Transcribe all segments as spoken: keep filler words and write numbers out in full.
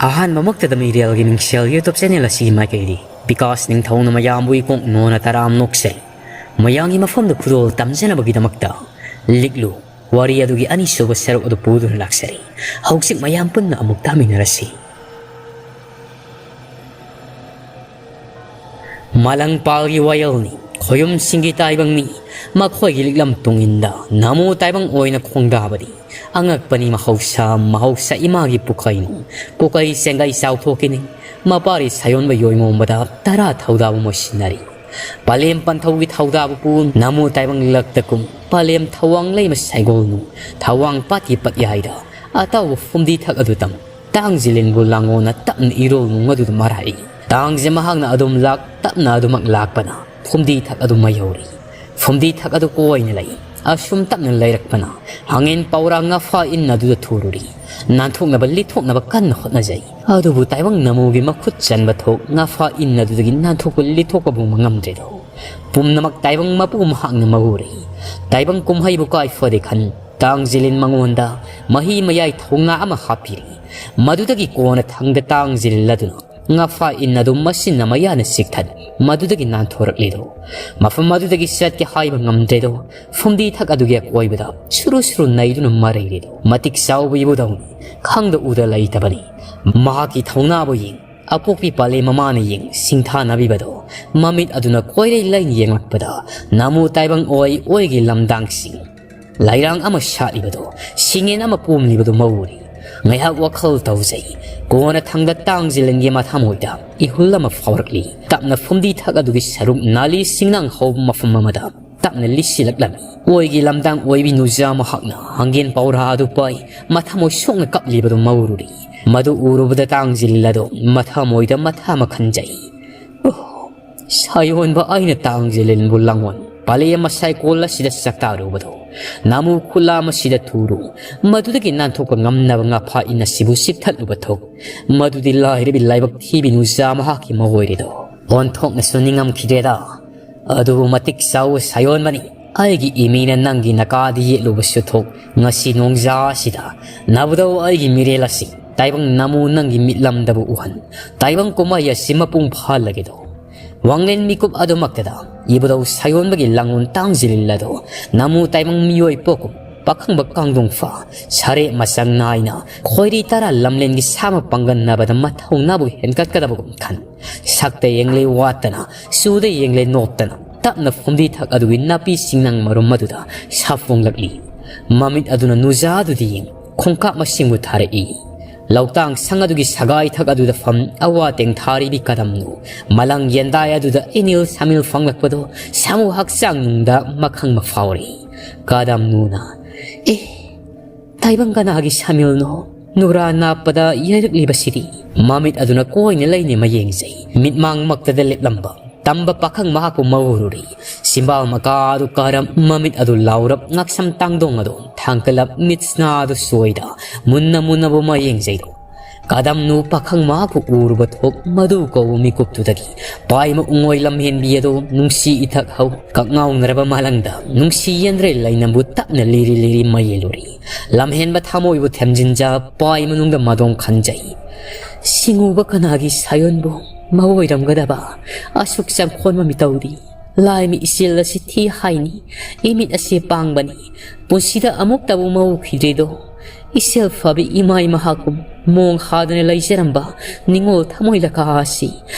ꯑꯍꯥꯟꯕꯃꯛꯇꯗ ꯃꯤꯔꯦꯜꯒꯤ ꯃꯤꯡꯁꯦꯜ YouTube channel ꯑꯁꯤꯒꯤ ꯃꯥꯏꯀꯩꯗꯤ ꯕꯤꯀꯥꯁ ꯅꯤꯡꯊꯧꯅ ꯃꯌꯥꯝꯕꯨ ꯏꯀꯣꯛ ꯅꯣꯟꯅ ꯇꯔꯥꯝ ꯅꯣꯛꯆꯔꯤ꯫ ꯃꯌꯥꯝꯒꯤ ꯃꯐꯝꯗ ꯈꯨꯗꯣꯜ ꯇꯝꯖꯅꯕꯒꯤꯗꯃꯛꯇ ꯂꯤꯛꯂꯨ ꯋꯥꯔꯤ ꯑꯗꯨꯒꯤ ꯑꯅꯤꯁꯨꯕ ꯁꯔꯨꯛ ꯑꯗꯨ ꯄꯨꯗꯨꯅ ꯂꯥꯛꯆꯔꯤ꯫ ꯍꯧꯖꯤꯛ ꯃꯌꯥꯝ ꯄꯨꯟꯅ ꯑꯃꯨꯛ ꯇꯥꯃꯤꯟꯅꯔꯁꯤ꯫ ꯃꯥꯂꯪꯄꯥꯜꯒꯤ ꯋꯥꯌꯦꯜꯅꯤ, ꯈꯣꯌꯨꯝꯁꯤꯡꯒꯤ ꯇꯥꯏꯕꯪꯅꯤ, ꯃꯈꯣꯏꯒꯤ ꯂꯤꯛꯂꯝ ꯇꯨꯡꯏꯟꯗ ꯅꯃꯣ ꯇꯥꯏꯕꯪ ꯑꯣꯏꯅ ꯈꯣꯡꯗꯥꯕꯗꯤ ꯑꯉꯛꯄꯅꯤ꯫ ꯃꯍꯧꯁꯥ, ꯃꯍꯧꯁꯥ ꯏꯃꯥꯒꯤ ꯄꯨꯀꯩꯅꯨ, ꯄꯨꯀꯩ ꯆꯦꯡꯒꯩ ꯆꯥꯎꯊꯣꯛꯈꯤꯅꯤ꯫ ꯃꯄꯥꯔꯤ ꯁꯥꯌꯣꯟꯕ ꯌꯣꯏꯃꯣꯝꯕꯗ ꯇꯔꯥ ꯊꯧꯗꯥꯕ ꯃꯣꯏꯁꯤꯟꯅꯔꯤ꯫ ꯄꯂꯦꯝ ꯄꯟꯊꯧꯒꯤ ꯊꯧꯗꯥꯕ ꯄꯨ ꯅꯃꯣ ꯇꯥꯏꯕꯪ ꯂꯛꯇ ꯀꯨꯝ, ꯄꯂꯦꯝ ꯊꯧꯋꯥꯡ ꯂꯩꯃ ꯁꯥꯏꯒꯣꯜꯅꯨ, ꯊꯧꯋꯥꯡ ꯄꯥꯠꯀꯤ ꯄꯠꯌꯥꯏꯗ ꯑꯇꯥꯎꯕ ꯐꯨꯝꯗꯤ ꯊꯛ ꯑꯗꯨ ꯇꯝ꯫ ꯇꯥꯡꯖꯤꯂꯤꯟꯕꯨ ꯂꯥꯡꯉꯣꯅ ꯇꯞꯅ ꯏꯔꯣꯜꯅꯨ ꯃꯗꯨꯗ ꯃꯔꯥꯏ꯫ ꯇꯥꯡꯖꯦ ꯃꯍꯥꯛꯅ ꯑꯗꯨꯝ ꯂꯥꯛ, ꯇꯞꯅ ꯑꯗꯨꯃꯛ ꯂꯥꯛꯄꯅ ꯐꯨꯝꯗꯤ ꯊꯛ ꯑꯗꯨ ꯃꯌꯧꯔꯤ꯫ ꯐꯨꯝꯗꯤ ꯊꯛ ꯑꯗꯨ ꯀꯣꯏꯅ ꯂꯩ꯫ ꯑꯁꯨꯝ ꯇꯞꯅ ꯂꯩꯔꯛꯄꯅ ꯍꯪꯉꯦꯟ ꯄꯧꯔꯥ ꯉꯥꯐꯥ ꯏꯟ ꯑꯗꯨꯗ ꯊꯨꯔꯨꯔꯤ꯫ ꯅꯥꯟꯊꯣꯛꯅꯕ, ꯂꯤꯊꯣꯛꯅꯕ ꯀꯟꯅ ꯍꯣꯠꯅꯖꯩ꯫ ꯑꯗꯨꯕꯨ ꯇꯥꯏꯕꯪ ꯅꯃꯣꯒꯤ ꯃꯈꯨꯠ ꯆꯟꯕ ꯊꯣꯛ ꯉꯥꯐꯥ ꯏꯟ ꯑꯗꯨꯗꯒꯤ ꯅꯥꯟꯊꯣꯛꯄ, ꯂꯤꯊꯣꯛꯄꯕꯨ ꯉꯝꯗ꯭ꯔꯦꯗꯣ꯫ ꯄꯨꯝꯅꯃꯛ ꯇꯥꯏꯕꯪ ꯃꯄꯨ ꯃꯍꯥꯛꯅ ꯃꯍꯨꯔꯤ꯫ ꯇꯥꯏꯕꯪ ꯀꯨꯝꯍꯩꯕꯨ ꯀꯥꯏ ꯐꯗꯦ ꯈꯟ ꯇꯥꯡꯖꯤꯂꯤꯟ ꯃꯉꯣꯟꯗ ꯃꯍꯤ ꯃꯌꯥꯏ ꯊꯧꯅꯥ ꯑꯃ ꯍꯥꯞꯄꯤꯔꯤ꯫ ꯃꯗꯨꯗꯒꯤ ꯀꯣꯟꯅ ꯊꯪꯗ ꯇꯥꯡꯖꯤꯂꯤꯟ ꯑꯗꯨꯅ ꯉꯥꯐꯥ ꯏꯟ ꯑꯗꯨ ꯃꯁꯤꯟꯅ ꯃꯌꯥꯅ ꯆꯤꯛꯊꯠ, ꯃꯗꯨꯗꯒꯤ ꯅꯥꯟꯊꯣꯔꯛꯂꯤꯗꯣ꯫ ꯃꯐꯝ ꯑꯗꯨꯗꯒꯤ ꯆꯠꯀꯦ ꯍꯥꯏꯕ ꯉꯝꯗ꯭ꯔꯦꯗꯣ꯫ ꯐꯨꯝꯗꯤ ꯊꯛ ꯑꯗꯨꯒꯤ ꯑꯀꯣꯏꯕꯗ ꯁꯨꯔꯨ ꯁꯨꯔꯨ ꯅꯩꯗꯨꯅ ꯃꯔꯩꯔꯤꯗꯣ꯫ ꯃꯇꯤꯛ ꯆꯥꯎꯕ ꯏꯕꯨꯙꯧꯅꯤ, ꯈꯪꯗ ꯎꯗ ꯂꯩꯇꯕꯅꯤ꯫ ꯃꯍꯥꯛꯀꯤ ꯊꯧꯅꯥꯕꯨ ꯌꯦꯡ, ꯑꯄꯣꯛꯄꯤ ꯄꯥꯂꯦꯝ ꯃꯃꯥꯅ ꯌꯦꯡ ꯁꯤꯡꯊꯥꯅꯕꯤꯕꯗꯣ꯫ ꯃꯃꯤꯠ ꯑꯗꯨꯅ ꯀꯣꯏꯔꯩ ꯂꯩꯅ ꯌꯦꯡꯂꯛꯄꯗ ꯅꯃꯨ ꯇꯥꯏꯕꯪ ꯑꯣꯏ ꯑꯣꯏꯒꯤ ꯂꯝꯗꯥꯡꯁꯤꯡ ꯂꯩꯔꯥꯡ ꯑꯃ ꯁꯥꯠꯂꯤꯕꯗꯣ, ꯁꯤꯡꯌꯦꯟ ꯑꯃ ꯄꯣꯝꯂꯤꯕꯗꯣ ꯃꯧꯔꯤ꯫ ꯉꯥꯏꯍꯥꯛ ꯋꯥꯈꯜ ꯇꯧꯖꯩ꯫ ꯀꯣꯟꯅ ꯊꯪꯗ ꯇꯥꯡꯖꯤꯂꯟꯒꯤ ꯃꯊꯃꯣꯏꯗ ꯏꯍꯨꯜ ꯑꯃ ꯐꯥꯎꯔꯛꯂꯤ꯫ ꯇꯞꯅ ꯐꯨꯝꯗꯤ ꯊꯛ ꯑꯗꯨꯒꯤ ꯁꯔꯨꯛ ꯅꯥꯂꯤ ꯁꯤꯡꯅꯥꯡ ꯍꯧꯕ ꯃꯐꯝ ꯑꯃꯗ ꯇꯞꯅ ꯂꯤꯁꯤꯜꯂꯛꯂꯝꯃꯤ꯫ ꯑꯣꯏꯒꯤ ꯂꯝꯗꯥꯡ ꯑꯣꯏꯕꯤ ꯅꯨꯖꯥ ꯃꯍꯥꯛꯅ ꯍꯪꯒꯦꯟ ꯄꯧꯔꯥ ꯑꯗꯨ ꯄꯥꯏ ꯃꯊꯃꯣꯏ ꯁꯣꯛꯅ ꯀꯞꯂꯤꯕꯗꯨ ꯃꯧꯔꯨꯔꯤ꯫ ꯃꯗꯨ ꯎꯔꯨꯕꯗ ꯇꯥꯡꯖꯤꯜ ꯑꯗꯨ ꯃꯊꯃꯣꯏꯗ ꯃꯊꯥ ꯑꯃ ꯈꯟꯖꯩ꯫ ꯑꯣ, ꯁꯥꯌꯣꯟꯕ ꯑꯩꯅ ꯇꯥꯡꯖꯤꯜꯂꯤꯟꯕꯨ ꯂꯥꯡꯑꯣꯟ ꯄꯥꯂꯦꯝ ꯃꯁꯥꯏꯀꯣꯜ ꯑꯁꯤꯗ ꯆꯥꯛꯇꯥꯔꯨꯕꯗꯣ, ꯅꯥꯃꯨ ꯈꯨꯂꯥ ꯃꯁꯤꯗ ꯊꯨꯔꯨ, ꯃꯗꯨꯗꯒꯤ ꯅꯥꯟꯊꯣꯛꯄ ꯉꯝꯅꯕ ꯉꯥꯐꯥ ꯏꯟ ꯑꯁꯤꯕꯨ ꯆꯤꯛꯊꯠꯂꯨꯕ ꯊꯣꯛ, ꯃꯗꯨꯗꯤ ꯂꯥꯏꯔꯕꯤ ꯂꯥꯏꯕꯛ ꯊꯤꯕꯤ ꯅꯨꯖꯥ ꯃꯍꯥꯛꯀꯤ ꯃꯑꯣꯏꯔꯤꯗꯣ꯫ ꯑꯣꯟꯊꯣꯛꯅꯁꯨ ꯅꯤꯡꯉꯝꯈꯤꯗ꯭ꯔꯦꯗ꯫ ꯑꯗꯨꯕꯨ ꯃꯇꯤꯛ ꯆꯥꯎꯕ ꯁꯥꯌꯣꯟꯕꯅꯤ꯫ ꯑꯩꯒꯤ ꯏꯃꯤꯅ ꯅꯪꯒꯤ ꯅꯀꯥꯗ ꯌꯦꯠꯂꯨꯕꯁꯨ ꯊꯣꯛ, ꯉꯁꯤ ꯅꯣꯡꯖꯥ ꯑꯁꯤꯗ ꯅꯕꯨꯗꯧ ꯑꯩꯒꯤ ꯃꯤꯔꯦꯜ ꯑꯁꯤ ꯇꯥꯏꯕꯪ ꯅꯃꯨ ꯅꯪꯒꯤ ꯃꯤꯠꯂꯝꯗꯕꯨ ꯎꯍꯟ꯫ ꯇꯥꯏꯕꯪ ꯀꯨꯝꯍꯩ ꯑꯁꯤ ꯃꯄꯨꯡ ꯐꯥꯍꯜꯂꯒꯦꯗꯣ꯫ ꯋꯥꯡꯂꯦꯟ ꯃꯤꯀꯨꯞ ꯑꯗꯨꯃꯛꯇꯗ ꯏꯕꯨꯙꯧ ꯁꯥꯌꯣꯟꯕꯒꯤ ꯂꯥꯡꯂꯣꯟ ꯇꯥꯡꯖꯤꯜꯂꯤꯜꯂꯗꯣ꯫ ꯅꯃꯨ ꯇꯥꯏꯕꯪ ꯃꯤꯑꯣꯏ ꯄꯣꯛꯀꯨꯝ ꯄꯥꯈꯪꯕ ꯀꯥꯡꯗꯣꯡ ꯐꯥ꯫ ꯁꯔꯦ ꯃꯆꯪ ꯅꯥꯏꯅ ꯈꯣꯏꯔꯤ ꯇꯔꯥ ꯂꯝꯂꯦꯟꯒꯤ ꯁꯥꯃ ꯄꯥꯡꯒꯟꯅꯕꯗ ꯃꯊꯧꯅꯥꯕꯨ ꯍꯦꯟꯒꯠꯀꯗꯕꯒꯨꯝ ꯈꯟ꯫ ꯁꯛꯇ ꯌꯦꯡꯂꯦ ꯋꯥꯠꯇꯅ, ꯆꯨꯗ ꯌꯦꯡꯂꯦ ꯅꯣꯞꯇꯅ, ꯇꯞꯅ ꯐꯨꯝꯗꯤ ꯊꯛ ꯑꯗꯨꯒꯤ ꯅꯥꯄꯤ ꯁꯤꯡꯅꯥꯡ ꯃꯔꯨꯝ ꯑꯗꯨꯗ ꯁꯥꯐꯣꯡꯂꯛꯂꯤ꯫ ꯃꯃꯤꯠ ꯑꯗꯨꯅ ꯅꯨꯖꯥꯗꯨꯗꯤ ꯌꯦꯡ ꯈꯣꯡꯀꯥꯞ ꯃꯁꯤꯡꯕꯨ ꯊꯥꯔꯛꯏ꯫ ꯂꯧꯇꯥꯡ ꯁꯪ ꯑꯗꯨꯒꯤ ꯁꯒꯥꯏ ꯊꯛ ꯑꯗꯨꯗ ꯐꯝ ꯑꯋꯥ ꯇꯦꯡꯊꯥꯔꯤꯕꯤ ꯀꯗꯝꯅꯨ ꯃꯂꯪ ꯌꯦꯟꯗꯥꯏ ꯑꯗꯨꯗ ꯏꯅꯤꯜ ꯁꯥꯃꯤꯜ ꯐꯪꯂꯛꯄꯗꯣ ꯁꯥꯃꯨ ꯍꯛꯆꯥꯡ ꯅꯨꯡꯗ ꯃꯈꯪ ꯃꯐꯥꯎꯔꯤ꯫ ꯀꯗꯝꯅꯨꯅ, "ꯑꯦ, ꯇꯥꯏꯕꯪ ꯀꯅꯥꯒꯤ ꯁꯥꯃꯤꯜꯅꯣ? ꯅꯨꯔꯥ ꯅꯥꯞꯄꯗ ꯌꯩꯔꯛꯂꯤꯕꯁꯤꯗꯤ?" ꯃꯃꯤꯠ ꯑꯗꯨꯅ ꯀꯣꯏꯅ ꯂꯩꯅ ꯃꯌꯦꯡꯖꯩ꯫ ꯃꯤꯠꯃꯥꯡꯃꯛꯇꯗ ꯂꯦꯞꯂꯝꯕ ꯇꯝꯕ ꯄꯥꯈꯪ ꯃꯍꯥꯛꯄꯨ ꯃꯧꯔꯨꯔꯤ꯫ ꯁꯤꯝꯕꯥꯜ ꯃꯀꯥ ꯑꯗꯨ ꯀꯥꯔꯞ, ꯃꯃꯤꯠ ꯑꯗꯨ ꯂꯥꯎꯔꯞ, ꯉꯛꯁꯝ ꯇꯥꯡꯗꯣꯡ ꯑꯗꯨ ꯊꯥꯡꯀꯠꯂꯞ, ꯃꯤꯠꯁꯅꯥ ꯑꯗꯨ ꯁꯣꯏꯗ ꯃꯨꯟꯅ ꯃꯨꯟꯅꯕꯨ ꯃꯌꯦꯡꯖꯩꯗꯣ꯫ ꯀꯗꯝꯅꯨ ꯄꯥꯈꯪ ꯃꯍꯥꯛꯄꯨ ꯎꯔꯨꯕ ꯊꯣꯛ ꯃꯗꯨ ꯀꯧꯕ ꯃꯤꯀꯨꯞꯇꯨꯗꯒꯤ ꯄꯥꯏꯃ ꯎꯉꯣꯏ ꯂꯝꯍꯦꯟꯕꯤ ꯑꯗꯨ ꯅꯨꯡꯁꯤ ꯏꯊꯛ ꯍꯧ ꯀꯛꯉꯥꯎꯅꯔꯕ ꯃꯥꯂꯪꯗ ꯅꯨꯡꯁꯤ ꯌꯦꯟꯗ꯭ꯔꯦ ꯂꯩꯅꯝꯕꯨ ꯇꯞꯅ ꯂꯤꯔꯤ ꯂꯤꯔꯤ ꯃꯌꯦꯜꯂꯨꯔꯤ꯫ ꯂꯝꯍꯦꯟꯕ ꯊꯃꯣꯏꯕꯨ ꯊꯦꯝꯖꯤꯟꯖ ꯄꯥꯏ ꯃꯅꯨꯡꯗ ꯃꯗꯣꯡ ꯈꯟꯖꯩ꯫ ꯁꯤꯡꯎꯕ ꯀꯅꯥꯒꯤ ꯁꯥꯌꯣꯟꯕꯨ ꯃꯑꯣꯏꯔꯝꯒꯗꯕ ꯑꯁꯨꯛ ꯆꯪꯈꯣꯟꯕ ꯃꯤꯇꯧꯗꯤ꯫ ꯂꯥꯏꯃꯤ ꯏꯆꯦꯜ ꯑꯁꯤ ꯊꯤ ꯍꯥꯏꯅꯤ, ꯏꯃꯤꯠ ꯑꯁꯤ ꯄꯥꯡꯕꯅꯤ, ꯄꯨꯟꯁꯤꯗ ꯑꯃꯨꯛꯇꯕꯨ ꯃꯧꯈꯤꯗ꯭ꯔꯤꯗꯣ꯫ ꯏꯆꯦꯜ ꯐꯕꯤ ꯏꯃꯥꯏ ꯃꯍꯥꯛꯀꯨꯝ ꯃꯣꯡ ꯍꯥꯗꯅ ꯂꯩꯖꯔꯝꯕ ꯅꯤꯡꯉꯣꯜ ꯊꯃꯣꯏ ꯂꯀꯥ ꯑꯁꯤ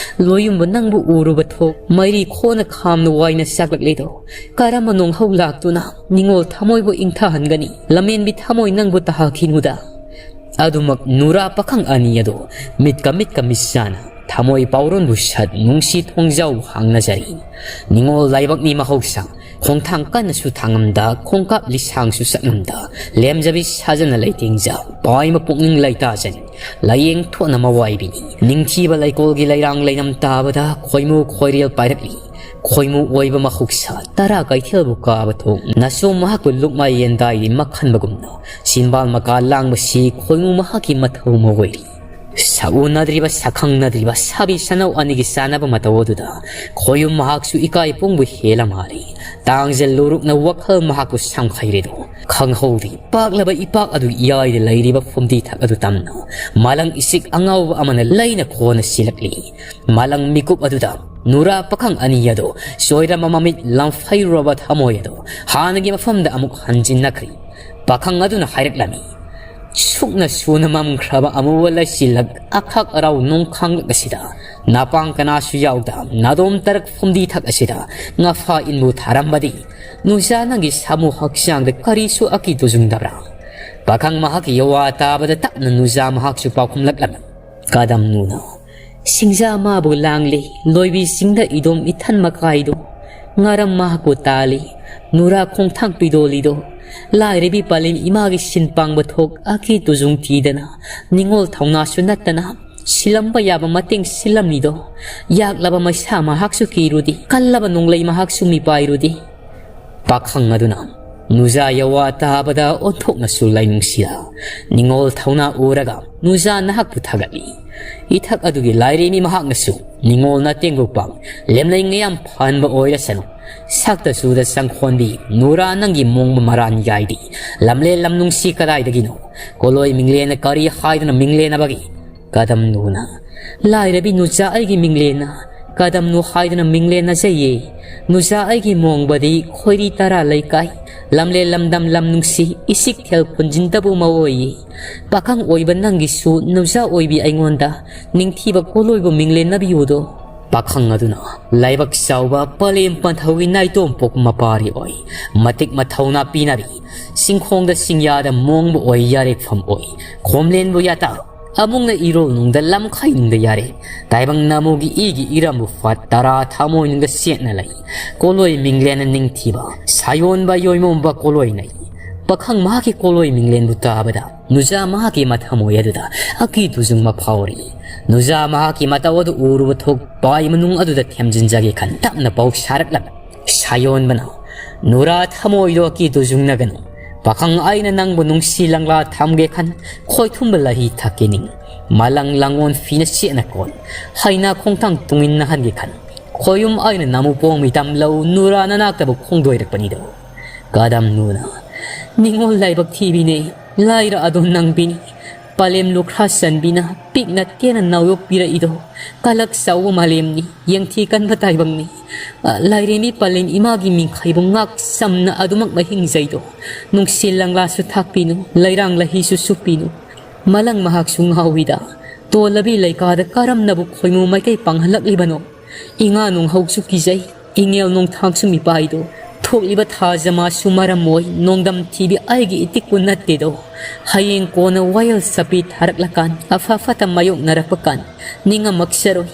ꯂꯣꯏꯌꯨꯝꯕ ꯅꯪꯕꯨ ꯎꯔꯨꯕ ꯊꯣꯛ ꯃꯩꯔꯤ ꯈꯣꯅ ꯈꯥꯝꯅ ꯋꯥꯏꯅ ꯆꯥꯛꯂꯛꯂꯦꯗꯣ꯫ ꯀꯔꯝꯕ ꯅꯣꯡꯍꯧ ꯂꯥꯛꯇꯨꯅ ꯅꯤꯡꯉꯣꯜ ꯊꯃꯣꯏꯕꯨ ꯏꯪꯊꯍꯟꯒꯅꯤ? ꯂꯝꯍꯦꯟꯕꯤ ꯊꯃꯣꯏ ꯅꯪꯕꯨ ꯇꯍꯥꯈꯤꯅꯨꯗ꯫ ꯑꯗꯨꯃꯛ ꯅꯨꯔꯥ ꯄꯥꯈꯪ ꯑꯅꯤ ꯑꯗꯨ ꯃꯤꯠꯀ ꯃꯤꯠꯀ ꯃꯤꯠꯆꯥꯅ ꯊꯃꯣꯏ ꯄꯥꯎꯔꯣꯟꯕꯨ ꯁꯠ ꯅꯨꯡꯁꯤ ꯊꯣꯡꯖꯥꯎ ꯍꯥꯡꯅꯖꯔꯤ꯫ ꯅꯤꯡꯉꯣꯜ ꯂꯥꯏꯕꯛꯅꯤ ꯃꯍꯧꯁꯥ, ꯈꯣꯡꯊꯥꯡ ꯀꯟꯅꯁꯨ ꯊꯥꯡꯉꯝꯗ, ꯈꯣꯡꯀꯥꯞ ꯂꯤꯁꯥꯡꯁꯨ ꯆꯠꯉꯝꯗ, ꯂꯦꯝꯖꯕꯤ ꯁꯥꯖꯅ ꯂꯩꯇꯦꯡꯖ, ꯄꯥꯏꯃ ꯄꯨꯛꯅꯤꯡ ꯂꯩꯇꯥꯖꯅꯤ꯫ ꯂꯥꯏꯌꯦꯡ ꯊꯣꯛꯅ ꯃꯋꯥꯏꯕꯤꯅꯤ꯫ ꯅꯤꯡꯊꯤꯕ ꯂꯩꯀꯣꯜꯒꯤ ꯂꯩꯔꯥꯡ ꯂꯩꯅꯝ ꯇꯥꯕꯗ ꯈꯣꯏꯃꯨ ꯈꯣꯏꯔꯦꯜ ꯄꯥꯏꯔꯛꯂꯤ꯫ ꯈꯣꯏꯃꯨ ꯑꯣꯏꯕ ꯃꯍꯧꯁꯥ, ꯇꯔꯥ ꯀꯩꯊꯦꯜꯕꯨ ꯀꯥꯕ ꯊꯣꯛ ꯅꯁꯨ ꯃꯍꯥꯛꯄꯨ ꯂꯨꯞꯃꯥꯏ ꯌꯦꯟꯗꯥꯏꯔꯤ ꯃꯈꯟꯕꯒꯨꯝꯅ ꯁꯤꯝꯕꯥꯜ ꯃꯀꯥ ꯂꯥꯡꯕꯁꯤ ꯈꯣꯏꯃꯨ ꯃꯍꯥꯛꯀꯤ ꯃꯊꯧ ꯃꯑꯣꯏꯔꯤ꯫ ꯁꯛꯎꯅꯗ꯭ꯔꯤꯕ, ꯁꯛꯈꯪꯅꯗ꯭ꯔꯤꯕ ꯁꯥꯕꯤ ꯁꯅꯧ ꯑꯅꯤꯒꯤ ꯆꯥꯟꯅꯕ ꯃꯇꯧ ꯑꯗꯨꯗ ꯈꯣꯌꯨꯝ ꯃꯍꯥꯛꯁꯨ ꯏꯀꯥꯏ ꯄꯨꯡꯕꯨ ꯍꯦꯜꯂ ꯃꯥꯜꯂꯤ꯫ ꯇꯥꯡꯖ ꯂꯨꯔꯨꯛꯅ ꯋꯥꯈꯜ ꯃꯍꯥꯛꯄꯨ ꯁꯪꯈꯩꯔꯦꯗꯣ ꯈꯪꯍꯧꯗꯦ꯫ ꯄꯥꯛꯂꯕ ꯏꯄꯥꯛ ꯑꯗꯨꯒꯤ ꯏꯌꯥꯏꯗ ꯂꯩꯔꯤꯕ ꯐꯨꯝꯗꯤ ꯊꯛ ꯑꯗꯨ ꯇꯝꯅ ꯃꯥꯂꯪ ꯏꯁꯤꯛ ꯑꯉꯥꯎꯕ ꯑꯃꯅ ꯂꯩꯅ ꯀꯣꯟꯅ ꯁꯤꯜꯂꯛꯂꯤ꯫ ꯃꯥꯂꯪ ꯃꯤꯀꯨꯞ ꯑꯗꯨꯗ ꯅꯨꯔꯥ ꯄꯥꯈꯪ ꯑꯅꯤ ꯑꯗꯣ ꯆꯣꯏꯔꯝꯕ ꯃꯃꯤꯠ, ꯂꯪꯐꯩꯔꯨꯔꯕ ꯊꯃꯣꯏ ꯑꯗꯣ ꯍꯥꯟꯅꯒꯤ ꯃꯐꯝꯗ ꯑꯃꯨꯛ ꯍꯟꯖꯤꯟꯅꯈ꯭ꯔꯤ꯫ ꯄꯥꯈꯪ ꯑꯗꯨꯅ ꯍꯥꯏꯔꯛꯂꯝꯃꯤ, ꯁꯨꯛꯅ ꯁꯨꯅ ꯃꯝꯈ꯭ꯔꯕ ꯑꯃꯨꯕ ꯂꯩꯆꯤꯜꯂꯛ ꯑꯈꯛ ꯑꯔꯥꯎ ꯅꯣꯡꯈꯥꯡꯂꯛ ꯑꯁꯤꯗ ꯅꯄꯥꯡ ꯀꯅꯥꯁꯨ ꯌꯥꯎꯗ ꯅꯥꯗꯣꯝ ꯇꯔꯛ ꯐꯨꯝꯗꯤ ꯊꯛ ꯑꯁꯤꯗ ꯉꯐꯥ ꯏꯟꯕꯨ ꯊꯥꯔꯝꯕꯗꯤ ꯅꯨꯖꯥ ꯅꯪꯒꯤ ꯁꯥꯃꯨ ꯍꯛꯆꯥꯡꯗ ꯀꯔꯤꯁꯨ ꯑꯀꯤ ꯇꯨꯖꯨꯡꯗꯕ꯭ꯔꯥ? ꯄꯥꯈꯪ ꯃꯍꯥꯛꯀꯤ ꯋꯥ ꯇꯥꯕꯗ ꯇꯞꯅ ꯅꯨꯖꯥ ꯃꯍꯥꯛꯁꯨ ꯄꯥꯎꯈꯨꯝꯂꯛꯂꯝꯃꯤ꯫ ꯀꯗꯝ ꯅꯨꯅ ꯁꯤꯡꯖꯥ ꯃꯥꯕꯨ ꯂꯥꯡꯂꯤ, ꯂꯣꯏꯕꯤꯁꯤꯡꯗ ꯏꯗꯣꯝ ꯏꯊꯟ ꯃꯈꯥꯏꯗꯣ ꯉꯔꯝ ꯃꯍꯥꯛꯄꯨ ꯇꯥꯜꯂꯤ꯫ ꯅꯨꯔꯥ ꯈꯣꯡꯊꯥꯡ ꯄꯤꯗꯣꯜꯂꯤꯗꯣ ꯂꯥꯏꯔꯕꯤ ꯄꯥꯂꯦꯝ ꯏꯃꯥꯒꯤ ꯁꯤꯟ ꯄꯥꯡꯕ ꯊꯣꯛ ꯑꯀꯤ ꯇꯨꯖꯨꯡ ꯊꯤꯗꯅ ꯅꯤꯡꯉꯣꯜ ꯊꯧꯅꯥꯁꯨ ꯅꯠꯇꯅ ꯁꯤꯜꯂꯝꯕ ꯌꯥꯕ ꯃꯇꯦꯡ ꯁꯤꯜꯂꯝꯂꯤꯗꯣ꯫ ꯌꯥꯛꯂꯕ ꯃꯩꯁꯥ ꯃꯍꯥꯛꯁꯨ ꯀꯤꯔꯨꯗꯤ, ꯀꯜꯂꯕ ꯅꯣꯡꯂꯩ ꯃꯍꯥꯛꯁꯨ ꯃꯤꯄꯥꯏꯔꯨꯗꯤ꯫ ꯄꯥꯈꯪ ꯑꯗꯨꯅ ꯅꯨꯖꯥ ꯌꯋꯥ ꯇꯥꯕꯗ ꯑꯣꯟꯊꯣꯛꯅꯁꯨ ꯂꯥꯏꯅꯨꯡꯁꯤꯗ ꯅꯤꯡꯉꯣꯜ ꯊꯧꯅꯥ ꯎꯔꯒ ꯅꯨꯖꯥ ꯅꯍꯥꯛꯄꯨ ꯊꯥꯒꯠꯂꯤ꯫ ꯏꯊꯛ ꯑꯗꯨꯒꯤ ꯂꯥꯏꯔꯦꯝꯕꯤ ꯃꯍꯥꯛꯅꯁꯨ ꯅꯤꯡꯉꯣꯜ ꯅꯇꯦꯡ ꯂꯨꯄꯥ ꯂꯦꯝꯂꯩ ꯉꯌꯥꯝ ꯐꯍꯟꯕ ꯑꯣꯏꯔꯁꯅꯨ꯫ ꯁꯛꯇ ꯆꯨꯗ ꯆꯪꯈꯣꯟꯕꯤ ꯅꯨꯔꯥ ꯅꯪꯒꯤ ꯃꯣꯡꯕ ꯃꯔꯥꯟ ꯌꯥꯏꯗꯤ ꯂꯝꯂꯦꯟ ꯂꯝ ꯅꯨꯡꯁꯤ ꯀꯗꯥꯏꯗꯒꯤꯅꯣ? ꯀꯣꯂꯣꯏ ꯃꯤꯡꯂꯦꯟꯅ ꯀꯔꯤ ꯍꯥꯏꯗꯨꯅ ꯃꯤꯡꯂꯦꯟꯅꯕꯒꯤ? ꯀꯗꯝ ꯅꯨꯅ ꯂꯥꯏꯔꯕꯤ ꯅꯨꯆꯥ ꯑꯩꯒꯤ ꯃꯤꯡꯂꯦꯟꯅ ꯀꯗꯝ ꯅꯨ ꯍꯥꯏꯗꯨꯅ ꯃꯤꯡꯂꯦꯟꯅꯖꯩꯌꯦ꯫ ꯅꯨꯆꯥ ꯑꯩꯒꯤ ꯃꯣꯡꯕꯗꯤ ꯈꯣꯏꯔꯤ ꯇꯔꯥ ꯂꯩꯀꯥꯏ ꯂꯝꯂꯦꯟ ꯂꯝꯗꯝ ꯂꯝ ꯅꯨꯡꯁꯤ ꯏꯁꯤꯛ ꯊꯦꯜ ꯈꯨꯟꯖꯤꯟꯗꯕꯨ ꯃꯑꯣꯏꯌꯦ꯫ ꯄꯥꯈꯪ ꯑꯣꯏꯕ ꯅꯪꯒꯤꯁꯨ ꯅꯨꯆꯥ ꯑꯣꯏꯕꯤ ꯑꯩꯉꯣꯟꯗ ꯅꯤꯡꯊꯤꯕ ꯀꯣꯂꯣꯏꯕꯨ ꯃꯤꯡꯂꯦꯟꯅꯕꯤꯌꯨꯗꯣ꯫ ꯄꯥꯈꯪ ꯑꯗꯨꯅ ꯂꯥꯏꯕꯛ ꯆꯥꯎꯕ ꯄꯂꯦꯝ ꯄꯟꯊꯧꯒꯤ ꯅꯥꯏꯇꯣꯝ ꯄꯣꯛ ꯃꯄꯥꯔꯤ ꯑꯣꯏ꯫ ꯃꯇꯤꯛ ꯃꯊꯧꯅꯥ ꯄꯤꯅꯕꯤ ꯆꯤꯡꯈꯣꯡꯗ ꯆꯤꯡꯌꯥꯗ ꯃꯣꯡꯕ ꯑꯣꯏ ꯌꯥꯔꯦꯛꯐꯝ ꯑꯣꯏ꯫ ꯈꯣꯝꯂꯦꯟꯕꯨ ꯌꯥꯇꯥ ꯑꯃꯨꯛꯅ ꯏꯔꯣꯜ ꯅꯨꯡꯗ ꯂꯝꯈꯩ ꯅꯨꯡꯗ ꯌꯥꯔꯦ꯫ ꯇꯥꯏꯕꯪ ꯅꯥꯃꯨꯒꯤ ꯏꯒꯤ ꯏꯔꯝꯕꯨ ꯐꯥꯠ ꯇꯔꯥ ꯊꯥꯃꯣꯏ ꯅꯨꯡꯗ ꯆꯦꯠꯅ ꯂꯩ꯫ ꯀꯣꯂꯣꯏ ꯃꯤꯡꯂꯦꯟꯅ ꯅꯤꯡꯊꯤꯕ ꯁꯥꯌꯣꯟꯕ ꯌꯣꯏꯃꯣꯝꯕ ꯀꯣꯂꯣꯏ ꯅꯩ꯫ ꯄꯥꯈꯪ ꯃꯍꯥꯛꯀꯤ ꯀꯣꯂꯣꯏ ꯃꯤꯡꯂꯦꯟꯕꯨ ꯇꯥꯕꯗ ꯅꯨꯖꯥ ꯃꯍꯥꯛꯀꯤ ꯃꯊꯃꯣꯏ ꯑꯗꯨꯗ ꯑꯀꯤ ꯇꯨꯖꯨꯡꯕ ꯐꯥꯎꯔꯤ꯫ ꯅꯨꯖꯥ ꯃꯍꯥꯛꯀꯤ ꯃꯇꯧ ꯑꯗꯨ ꯎꯔꯨꯕ ꯊꯣꯛ ꯄꯥꯏ ꯃꯅꯨꯡ ꯑꯗꯨꯗ ꯊꯦꯝꯖꯤꯟꯖꯒꯦ ꯈꯟ ꯇꯞꯅ ꯄꯥꯎ ꯁꯥꯔꯛꯂꯝꯃꯤ꯫ ꯁꯥꯌꯣꯟꯕꯅ, ꯅꯨꯔꯥ ꯊꯃꯣꯏꯗꯣ ꯑꯀꯤ ꯇꯨꯖꯨꯡꯅꯒꯅꯨ꯫ ꯄꯥꯈꯪ ꯑꯩꯅ ꯅꯪꯕꯨ ꯅꯨꯡꯁꯤ ꯂꯪꯂꯥ ꯊꯝꯒꯦ ꯈꯟ ꯈꯣꯏꯊꯨꯝꯕ ꯂꯍꯤ ꯊꯛꯀꯦ ꯅꯤꯡ꯫ ꯃꯂꯪ ꯂꯥꯡꯑꯣꯟ ꯐꯤꯅ ꯁꯦꯠꯅ ꯀꯣꯟ ꯍꯩꯅꯥ ꯈꯣꯡꯊꯥꯡ ꯇꯨꯡꯏꯟꯅꯍꯟꯒꯦ ꯈꯟ ꯈꯣꯌꯨꯝ ꯑꯩꯅ ꯅꯃꯨ ꯄꯣꯡꯃꯤ ꯇꯝꯂꯧ ꯅꯨꯔꯥ ꯅꯅꯥꯛꯇꯕꯨ ꯈꯣꯡꯗꯣꯏꯔꯛꯄꯅꯤꯗꯣ꯫ ꯀꯗꯝ ꯅꯨꯅ, ꯅꯤꯡꯉꯣꯜ ꯂꯥꯏꯕꯛ ꯊꯤꯕꯤꯅꯦ, ꯂꯥꯏꯔ ꯑꯗꯣ ꯅꯪꯕꯤꯅꯤ꯫ ꯄꯂꯦꯝ ꯂꯨꯈ꯭ꯔꯥ ꯆꯟꯕꯤꯅ ꯄꯤꯛꯅ ꯇꯦꯟꯅ ꯅꯥꯎꯌꯣꯛꯄꯤꯔꯛꯏꯗꯣ꯫ ꯀꯂꯛ ꯆꯥꯎꯕ ꯃꯥꯂꯦꯝꯅꯤ, ꯌꯦꯡꯊꯤ ꯀꯟꯕ ꯇꯥꯏꯕꯪꯅꯤ꯫ ꯑ, ꯂꯥꯏꯔꯦꯝꯕꯤ ꯄꯂꯦꯝ ꯏꯃꯥꯒꯤ ꯃꯤꯡꯈꯥꯏꯕꯨ ꯉꯥꯛ ꯆꯝꯅ ꯑꯗꯨꯃꯛ ꯃꯍꯤꯡꯖꯩꯗꯣ꯫ ꯅꯨꯡꯁꯤ ꯂꯪꯂꯥꯁꯨ ꯊꯥꯛꯄꯤꯅꯨ, ꯂꯩꯔꯥꯡ ꯂꯍꯤꯁꯨ ꯁꯨꯞꯄꯤꯅꯨ꯫ ꯃꯂꯪ ꯃꯍꯥꯛꯁꯨ ꯉꯥꯎꯏꯗ꯫ ꯇꯣꯜꯂꯕꯤ ꯂꯩꯀꯥꯗ ꯀꯔꯝꯅꯕꯨ ꯈꯣꯏꯃꯨ ꯃꯥꯏꯀꯩ ꯄꯥꯡꯍꯜꯂꯛꯂꯤꯕꯅꯣ? ꯏꯉꯥ ꯅꯣꯡꯍꯧꯁꯨ ꯀꯤꯖꯩ, ꯏꯉꯦꯜ ꯅꯣꯡꯊꯥꯡꯁꯨ ꯃꯤꯄꯥꯏꯗꯣ꯫ ꯊꯣꯛꯂꯤꯕ ꯊꯥꯖ ꯃꯥꯁꯨ ꯃꯔꯝ ꯑꯣꯏ, ꯅꯣꯡꯗꯝ ꯊꯤꯕꯤ ꯑꯩꯒꯤ ꯏꯇꯤꯛꯄꯨ ꯅꯠꯇꯦꯗꯣ꯫ ꯍꯌꯦꯡ ꯀꯣꯟꯅ ꯋꯥꯌꯦꯜ ꯆꯄꯤ ꯊꯥꯔꯛꯂꯀꯥꯟ, ꯑꯐ ꯐꯠꯇ ꯃꯥꯌꯣꯛꯅꯔꯛꯄ ꯀꯥꯟ, ꯅꯤꯡꯉꯝꯃꯛꯆꯔꯣꯏ꯫